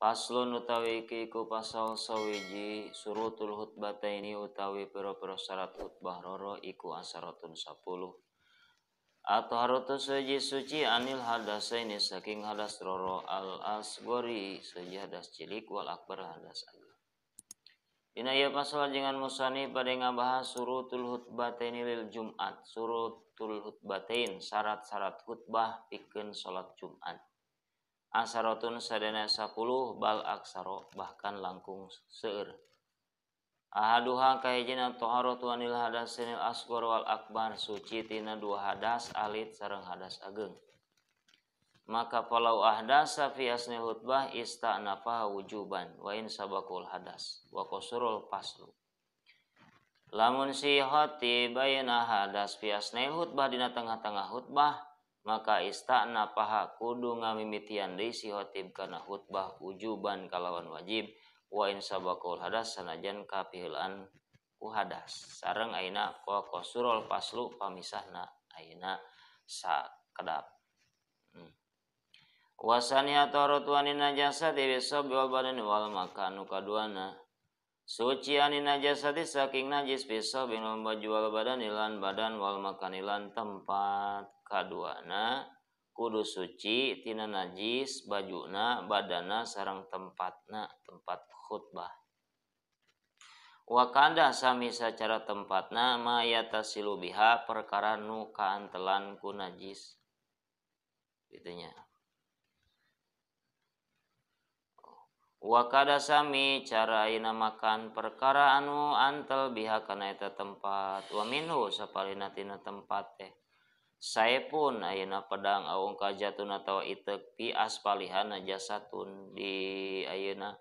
Paslon utawi iki iku pasal sawiji surutul khutbataini utawi pira-pira syarat khutbah roro iku asaratun 10. Athaharatu suci suci anil hadasaini saking hadas roro al asgori suci hadas cilik wal akbar hadas ageng. Dina ieu pasal jangan musani pada ngabahas surutul khutbataini lil Jumat, surutul khutbatain syarat-syarat khutbah pikeun salat Jumat. Asaratun sadana 10 bal aksaro bahkan langkung seueur. Ahaduha kahijina taharatu anil hadasinil asghar wal akbar suci tina dua hadas alit sareng hadas ageng. Maka falau ahdasa fi asni khutbah ista'nafa wujuban wa in sabaqul hadas wa qasurul faslu. Lamun si khatib ayeuna hadas fi asni khutbah dina tengah-tengah khutbah maka ista'nafaha kudu ngamimitian deui si khatib kana khutbah wujuban kalawan wajib wa in sabaqul hadas sanajan kapiheulaan ku hadas sareng ayeuna wa qasurul faslu pamisahna ayeuna sakedap. Wasaniya taharatu anin najasati bisabi wal badani wal makanu kaduana suci anin najasati saking najis bisabi wal baju wal badani lan badan wal makanilan tempat kaduana kudu suci tina najis bajuna badana sareng tempatna tempat khutbah. Wakanda sami sacara tempatna mayatasilu biha perkara nu kaantelan ku najis gitunya. Wakada sami cara ayeuna makan perkara anu antel biha kana eta tempat wa minhu sapalina tina tempat teh saepun ayeuna pedang aung kajatun atawa iteuk pi aspalihan najasatun di ayeuna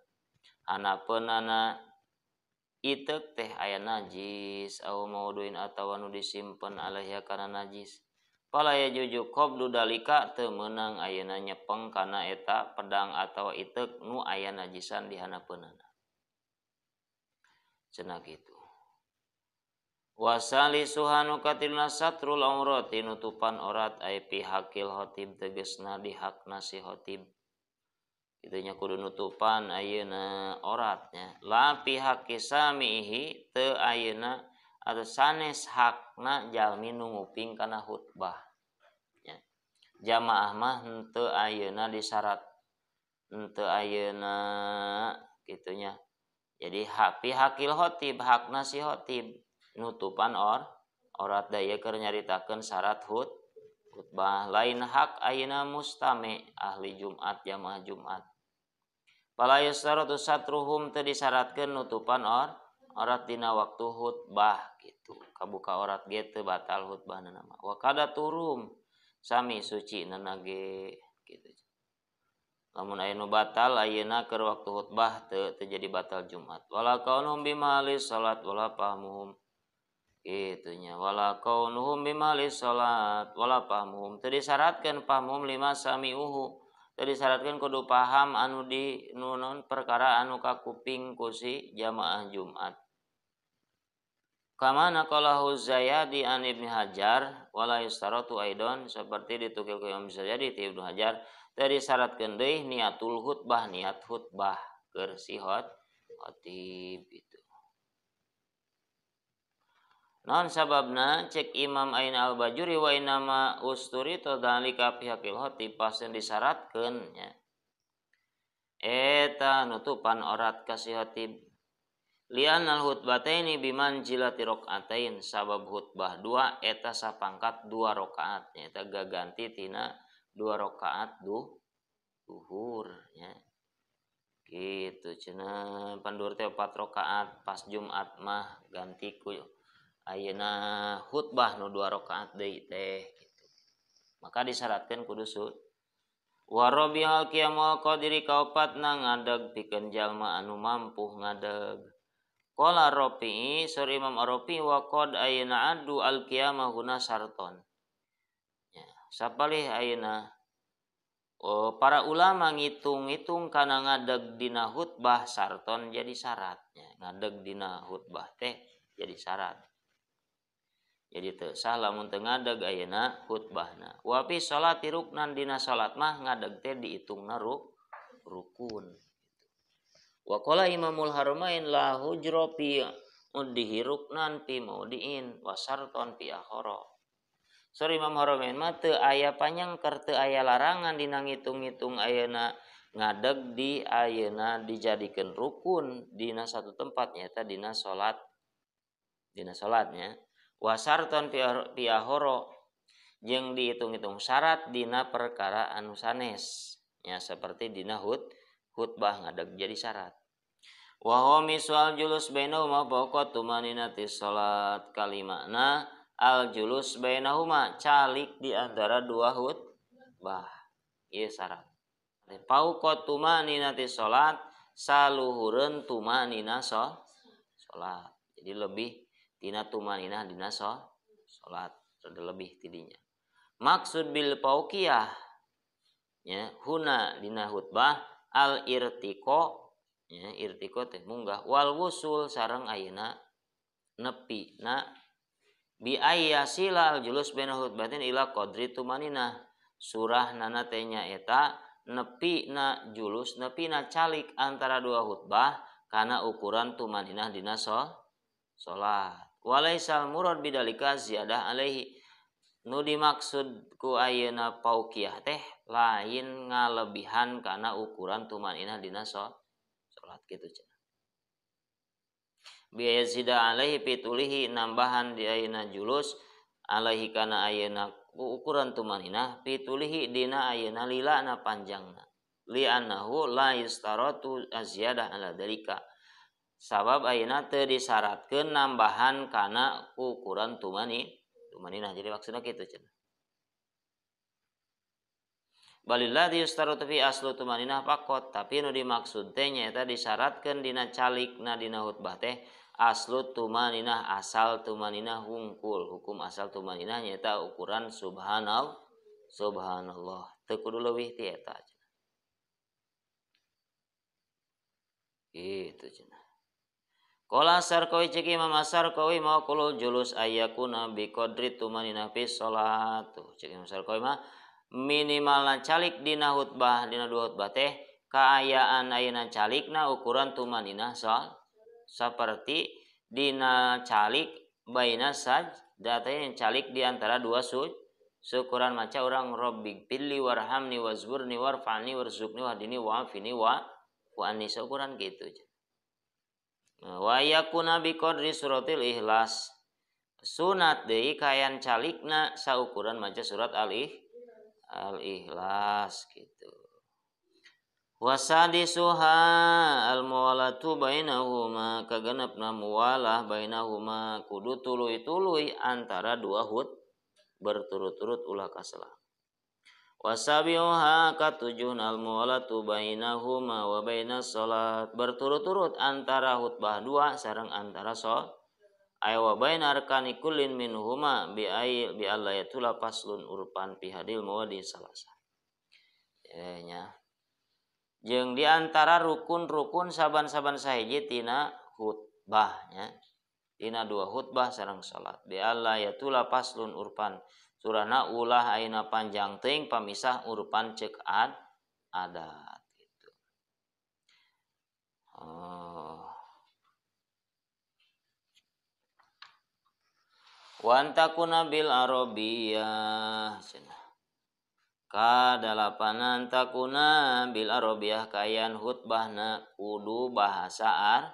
hanapeunana iteuk teh aya najis au mauduin atawa nu disimpen alaiha kana najis. Fala yajuju qablu dalika teu meunang ayeuna nyepeng kana eta pedang atawa iteuk nu aya najisan di hanapeunana. Cenah kitu. Wasalisuha nu katiluna satrul aurati nutupan orat ai pihakil khatib tegasna di hakna si khatib. Kitunya kudu nutupan ayeuna oratnya. La pihaki samihi teu ayeuna atau sanes hakna jalmi nu nguping kana khutbah. Ya. Jamaah mah henteu ayeuna disyarat henteu ayeuna kitunya. Jadi hak pihakil khatib hakna si khatib nutupan orat daya keur nyaritakeun syarat khutbah lain hak ayeuna mustami ahli Jumat jamaah Jumat. Fala yustaratu satruhum teu disyaratkeun nutupan orat dina waktu khutbah gitu. Kabuka orat ge teu batal khutbahna mah. Wa kada turum sami suci nana ge gitu. Lamun aya nu batal ayeuna keur waktu khutbah teu jadi batal Jumat. Wala kaunhum bimali salat wala pahmuhum kitu nya. Wala kaunuhum bimali salat wala pahmuhum teu disyaratkeun pahmuhum lima samiuhu. Teu disyaratkeun kudu paham anu di nunon perkara anu kakuping ku si jamaah Jumat. Kama naqalahu Zayyadi an Ibnu Hajar wala yustaratu aidon seperti ditukil ku Imam Zayyadi ti Ibnu Hajar teu disyaratkeun deui niatul khutbah niat khutbah keur si khatib itu. Non sababna cek Imam Ain Al-Bajuri wa inama usturita dzalika pihakil khatib pas yang disyaratkeun nya. Eta nutupan orat ka si khatib. Li'annal khutbataini bimanzilati rakaatain sabab khutbah dua eta sapangkat dua rakaat nya eta gaganti tina dua rakaat duhur nya. Kitu cenah pandur teh 4 rakaat pas Jumat mah ganti ku ayeuna khutbah nu 2 rakaat deui teh gitu. Maka disyaratkeun kudu warabial qiyamul qadiri kaopatna ngadeg pikeun jalma anu mampu ngadeg. Qala Rafi'i sur Imam Rafi'i wa qad ayeuna adu al qiyamah huna sarton. Ya, sapalih ayeuna para ulama ngitung-ngitung kana ngadeg dina khutbah sarton jadi syaratnya. Ngadeg dina khutbah teh jadi syarat. Jadi teu sah lamun teu ngadeg ayeuna khutbahna. Wa fi sholati ruknan dina salat mah ngadeg teh diitungna rukun. Wa qala Imamul Haramain la hujra fi uddihi ruknan fi maudiin wa syarton fi akhara. Sori Imam Haramain mah teu aya panyangker, teu aya larangan dina ngitung-ngitung ayeuna ngadeg di ayeuna dijadikeun rukun dina satu tempat nyaeta dina salat, dina salatnya. Wa syarton fi akhara jeung dihitung-hitung syarat dina perkara anu sanes nya seperti dina khutbah ngadeg jadi syarat. Wa huwa miswal julus bainahuma fawqa tumaninati salat kalimana al julus bainahuma calik di antara dua khutbah ieu syarat. Fawqa tumaninati salat saluhureun tumanina salat. Jadi lebih tina tumaninah dina salat rada lebih tidinya. Maksud bil fauqiyah nya huna dina khutbah al irtiqo nya irtiqo teh munggah wal wusul sareng ayeuna nepi na bi ayyasila al julus baina khutbatin ila qadri tumaninah surah nana teh nyaeta nepi na julus nepi na calik antara dua khutbah kana ukuran tumaninah dina salat. Walaisal murad bidalika ziyadah alaihi nu dimaksud ku ayeuna pauqiyah teh lain ngalebihan kana ukuran tumaninah dina salat kitu cenah. Biaya zida alaihi pitulihi nambahan di ayeuna julus alaihi kana ayeuna ukuran tumaninah pitulihi dina ayeuna lilana panjangna li annahu la yustaratu azyadah ala dalika sabab ayeuna teu disyaratkeun nambahan kana ukuran tumaninah. Jadi maksudna kitu cenah. Balilladzi yustaratu fi aslu tumaninah faqat, tapi nu dimaksud teh nyaeta disyaratkeun dina calikna dina khutbah teh aslu tumaninah asal tumaninah hungkul hukum asal tumaninah nyaeta ukuran subhanallah subhanallah teu kudu leuwih ti eta cenah. Kitu cenah. Qala Sarkawi cek Imam Sarkawi mau kulul julus ayakuna bi qadri tumaninah fi salat. Tuh cek Imam Sarkawi mah minimalna calik dina khutbah dina dua khutbah teh kaayaan ayeuna calikna ukuran tumaninah seperti dina calik baina sajdatain calik di antara dua syukuran maca urang rabbig pilli warhamni wazburni warfa'ni warzuqni wahdini wa'afini wa anni seukuran kitu. Wa yakuna bi qadri suratil ikhlas sunat deui kayan calikna saukuran maca surat al-ikhlas gitu. Wasadisuha al-muwalatu bainahuma kagenepna muwalah bainahuma kudu tuluy-tuluy antara dua hut berturut-turut ulah kasalah. Wasabiuha katujuhna al-muwalatu bainahuma wa bainas salat berturut-turut antara khutbah dua sareng antara salat. Ay wa baina arkani kullin minhuma bi ay bi alla yatula faslun urpan fi hadil mawadi salasa. Nya. Jeung di antara rukun-rukun saban-saban sahiji tina khutbah nya. Tina dua khutbah sareng salat. Bi alla yatula faslun urpan. Surahna ulah ayeuna panjang teuing pamisah urpan ceuk adat gitu. Oh. Wantakuna bil arabiyah cenah. Kadalapanan takuna bil arabiyah kayan khutbahna kudu bahasa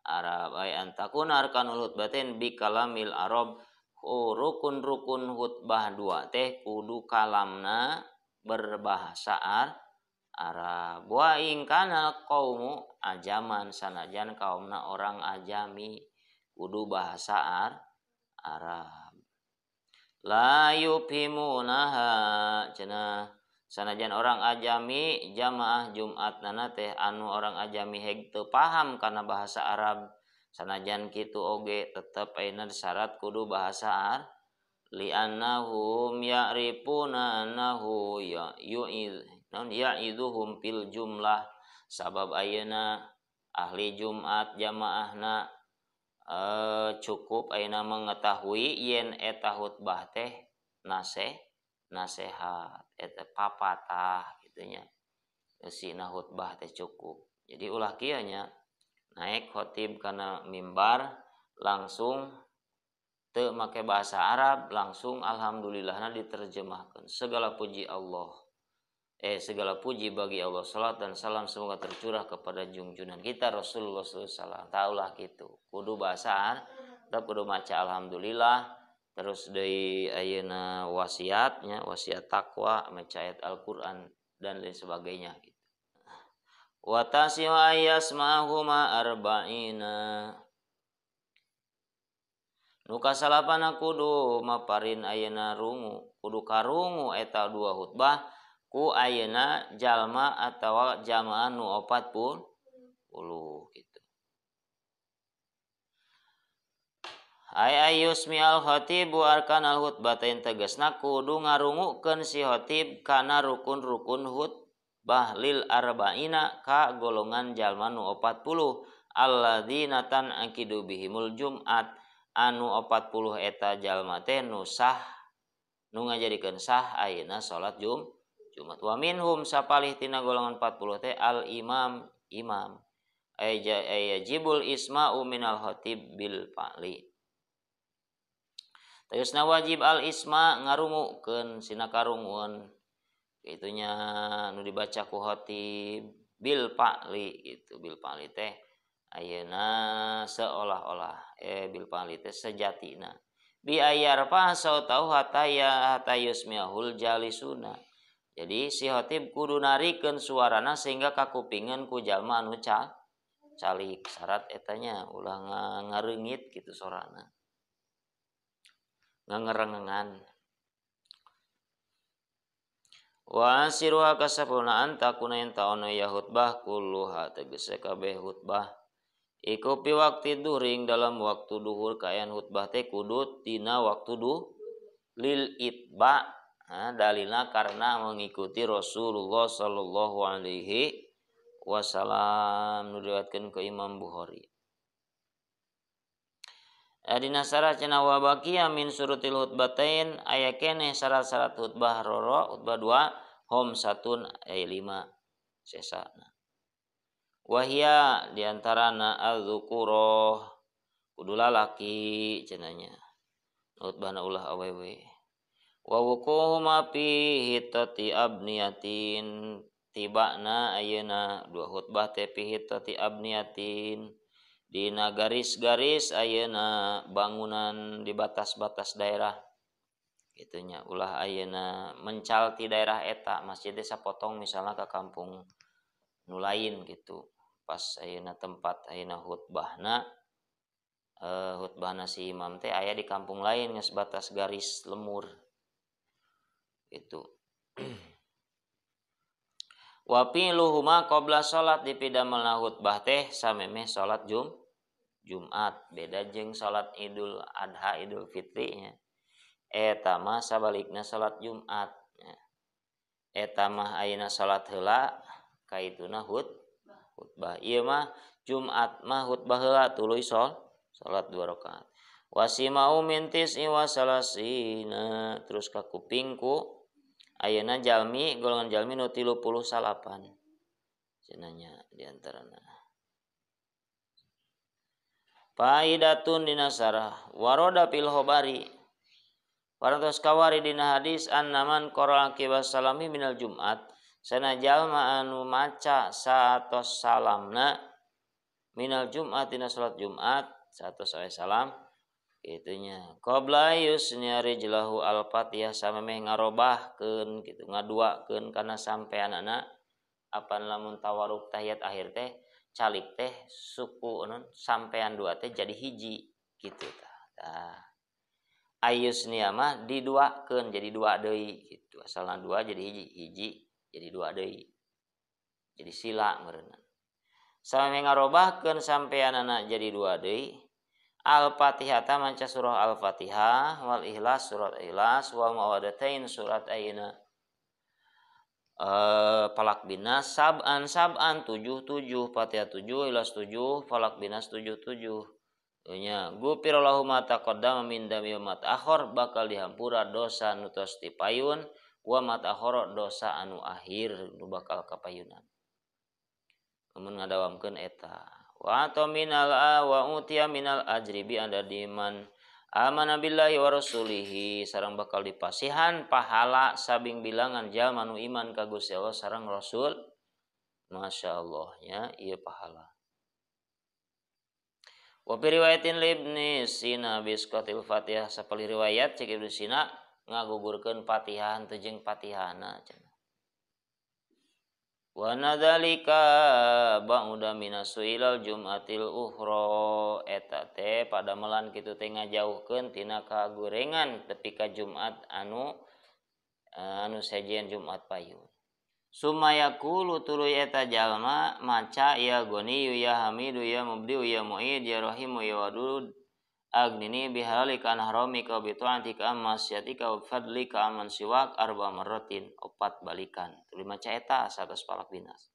Arab ay antakuna arkanul khutbatin bi kalamil arab. Rukun-rukun khutbah dua teh kudu kalamna berbahasa Arab. Wa in kana qaumu ajaman sanajan kaumna orang ajami kudu bahasa Arab. La yufhimunaha cenah sanajan orang ajami jamaah Jumat nana teh anu orang ajami heg teu paham kana bahasa Arab sanajan kitu oge tetep ayeuna syarat kudu bahasa Arab. Li'annahum ya'rifuna annahu ya'iduhum fil jumlah sabab ayeuna ahli Jumat jamaahna cukup ayeuna mengetahui yen eta khutbah teh nasehat eta papatah kitu nya. Eusina khutbah teh cukup. Jadi ulah kieu nya naik khotib kana mimbar langsung teu make bahasa Arab langsung alhamdulillahna diterjemahkeun. Segala puji Allah. Segala puji bagi Allah, salat dan salam semoga tercurah kepada junjungan kita Rasulullah sallallahu alaihi wasallam. Taulah kitu. Kudu bahasa Arab, kudu maca alhamdulillah, terus deui ayeuna wasiatnya, wasiat takwa, maca ayat Al-Qur'an dan lain sebagainya gitu. Wa tasiu ayasmahuma arba'ina. Nu kasalapana kudu maparin ayeuna rungu, kudu karungu eta dua khutbah ku ayeuna jalma atawa jamaah nu 40 gitu. Ay ayusmi al khatibu arkanal khutbatain tegasna kudu ngarungukeun si khatib kana rukun-rukun khutbah lil arba'ina ka golongan jalma nu 40 alladzina tan'aqidu bihimul jum'at anu 40 eta jalma teh nu sah nu ngajadikeun sah ayeuna salat Jumat. Wa minhum sapalih tina golongan 40 teh al imam imam ay yajibul isma'u minal khatib bil fa'li. Tegasna wajib al isma ngarungukeun sina karungueun itunya nu dibaca ku khatib bil fa'li gitu. Bil fa'li teh ayeuna seolah-olah bil fa'li teh sejatina bi ayarfa sautahu hataya hatayusmihul jalisuna. Jadi si khatib kudu narikeun suarana sehingga kakupingan ku jalma anu calik. Syarat etanya ulah ngareungit gitu sorana. Ngangerengengan. Wa asiruha kasapuna antakuna yen taona ya khutbah kulluha tegese kabeh khutbah. Iku pi waktu during dalam waktu duhur kaayaan khutbah teh kudu tina waktu duh lil itba. Nah, dalilnya karena mengikuti Rasulullah sallallahu alaihi wasallam nu diriwayatkeun ke Imam Bukhari. Dina syarat cenah wa baqiya min surutil khutbatain aya keneh syarat-syarat khutbah roro khutbah dua hom satun ay 5 sesana. Wahia diantarana az-dzukura kudu lalaki cenahnya. Khutbahna ulah awewe. Wa wuquhuma fi hitati abniyatin tibana ayeuna dua khutbah teh fi hitati abniyatin dina garis-garis ayeuna bangunan di batas-batas daerah gitunya ulah ayeuna mencal ti daerah eta masjid desa potong misalnya ke kampung nu lain gitu pas ayeuna tempat ayeuna khutbahna khutbahna si imam teh aya di kampung lain geus batas garis lemur itu. Wa fi'luhuma qabla salat dipidamelna khutbah teh samemeh salat Jumat beda jeung salat Idul Adha Idul Fitri nya. Eta mah sabalikna salat Jumat nya. Eta mah ayeuna salat heula kaituna khutbah. Ieu mah Jumat mah khutbah heula tuluy salat 2 rakaat. Wasimau min tis'i wa salasina terus ka kupingku ayeuna jalmi golongan jalmi nu 39 cenanya diantarana. Faidatun dina sarah waroda fil khobari parantos kawari dina hadis annaman qara'a qibas salami minal Jumat sana jalma anu maca saatos salamna minal Jumat dina salat Jumat saatos aya salam itunya qabla yusni rijlahu al-fatihah samemeh ngarobahkeun kitu ngaduakeun kana sampeanana apan lamun tawaruk tahiyat akhir teh calik teh suku non sampean dua teh jadi hiji kitu tah. Tah ayusnia mah diduakeun jadi dua deui kitu asalna dua jadi hiji hiji jadi dua deui jadi sila meureunna samemeh ngarobahkeun sampeanana jadi dua deui. Al-Fatihah maca surah Al-Fatihah wal Ikhlas surat Ikhlas wal Muawwadatain surat ayeuna Falaq Binas sab'an sab'an 7 7 Fatihah 7 Ikhlas 7 Falaq Binas 7 7 nya gufirallahu ma taqaddama min dzambi wa ma ta'akhkhar bakal dihampura dosa nu tos dipayun Wa matahoro dosa anu akhir nu bakal kapayunan. Mun ngadawamkeun eta. Wa minal wa utiya minal ajri bi adadiman amana billahi wa rasulihi sareng bakal dipasihan pahala sabing bilangan jalma nu iman ka Gusti Allah sareng Rasul. Masya Allah nya ieu pahala. Wa fi riwayatin Ibnu Sina bisqatil Fatihah sapali riwayat cek Ibnu Sina ngagugurkeun Fatihah teu jeung Fatihahna cenah. Wa nadzalika ba'uda minasuilal jum'atil ukhra eta teh padamelan kitu teh ngajauhkeun tina kagorengan tepi ka Jumat anu anu sejen Jumat payun. Sumayaqulu tuluy eta jalma maca ya Ghaniyu ya Hamidu ya Mubdiu ya Mu'id ya Rahimu ya Wadud agnini bihalalika an haramika bi ta'atika amma syatika wa fadlika amman siwak arba marratin opat balikan tuluy maca eta satos palak binas.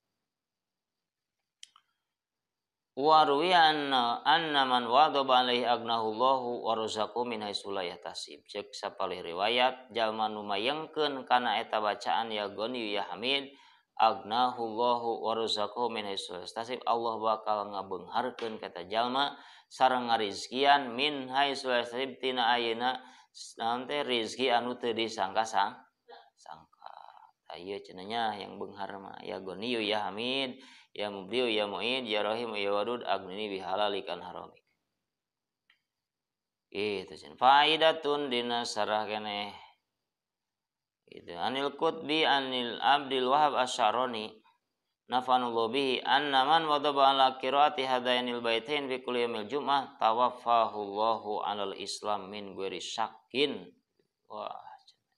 Wa ruwiya anna man wadaba alaihi agnahullahu wa razaqahu min haitsu la yahtasib. Cek sapalih riwayat jalma nu mayengkeun kana eta bacaan ya Ghani ya Hamid agnahullahu wa razaqahu min haitsu la yahtasib, Allah bakal ngabeungharkeun ka eta jalma sareng ngarizkian min haitsu la yahtasib tina ayeuna naon teh rizki anu teu disangka sangka. Tah ieu cenah nya yang beunghar mah ya Ghani ya Hamid ya Mubdiu ya Mu'id ya Rahim ya Wadud agnini bihalalikan haramik. Itu cenah faidatun dina sarah keneh. Itu anil Qutbi anil Abdul Wahab Asy-Syarani nafanullahu bihi anna man wadaba ala qiraati hadainil baitain fi kulli yaumil jum'ah tawaffahu Allahu alal Islam min ghairi syakkin. Wah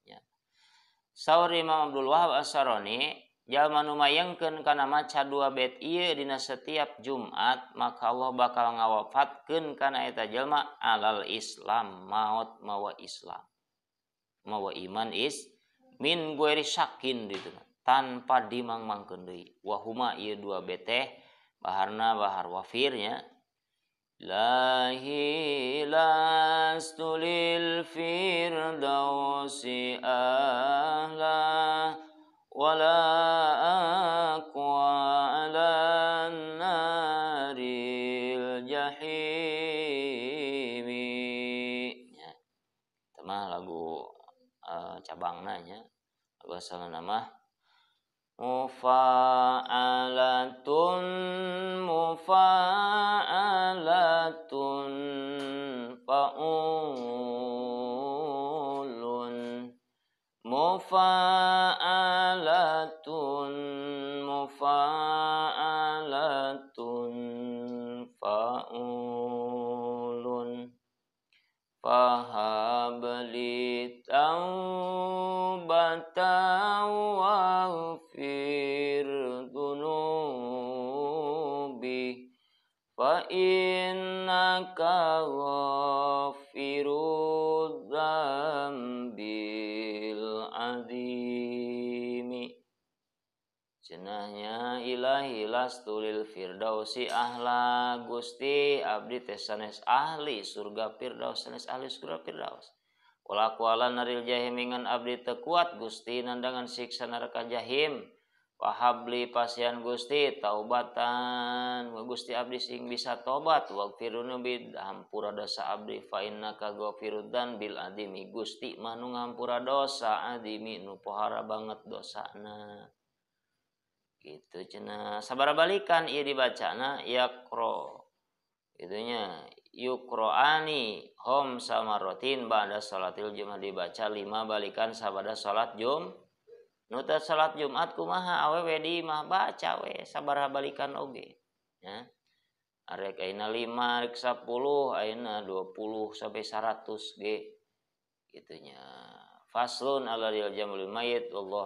cenah. Saur Imam Abdul Wahab Asy-Syarani jalma nu mayengkeun kana maca dua bait ieu dina setiap Jumat maka Allah bakal ngawafatkeun kana eta jalma alal Islam maot mawa Islam mawa iman is min ghairi syakin ditu tanpa dimang-mangkeun deui. Wa huma ieu dua bait teh baharna bahar wafirnya lahi lastu lil firdausi ahla wala aqwa ala naril jahimi. Ya. Itu mah lagu cabangna nya. Lagu asalna mah mufa'alatun mufa'alatun fa'ulun mufa'alatun mufa'alatun fa'ulun fahabli taubatan waghfir dunubi fa innaka ghafirud dzambil azimi. Cenahnya ilahi lastu lil firdausi ahla, Gusti abdi teh sanes ahli surga firdaus, sanes ahli surga firdaus. Wala kuala naril jahim ngan abdi teu kuat Gusti nandangan siksa neraka jahim. Wahabli pasian Gusti taubatan, Gusti abdi sing bisa tobat, waghfir dzunubi hampura dosa abdi, fa innaka ghafirud dzanbil adimi, Gusti mah nu ngampura dosa adimi nu pohara banget dosana. Gitu cenah sabaraha balikan ieu dibacana yaqra. Itunya yuqra'ani hom samarotin ba'da salatil jumat dibaca 5 balikan sabada salat Jum. Nu teu salat Jumat kumaha awewe di mah baca we sabaraha balikan oge ya. Arek ayeuna 5, arek 10, ayeuna 20 sampai 100 ge. Gitunya. Faslun ala jamul mayit wallahu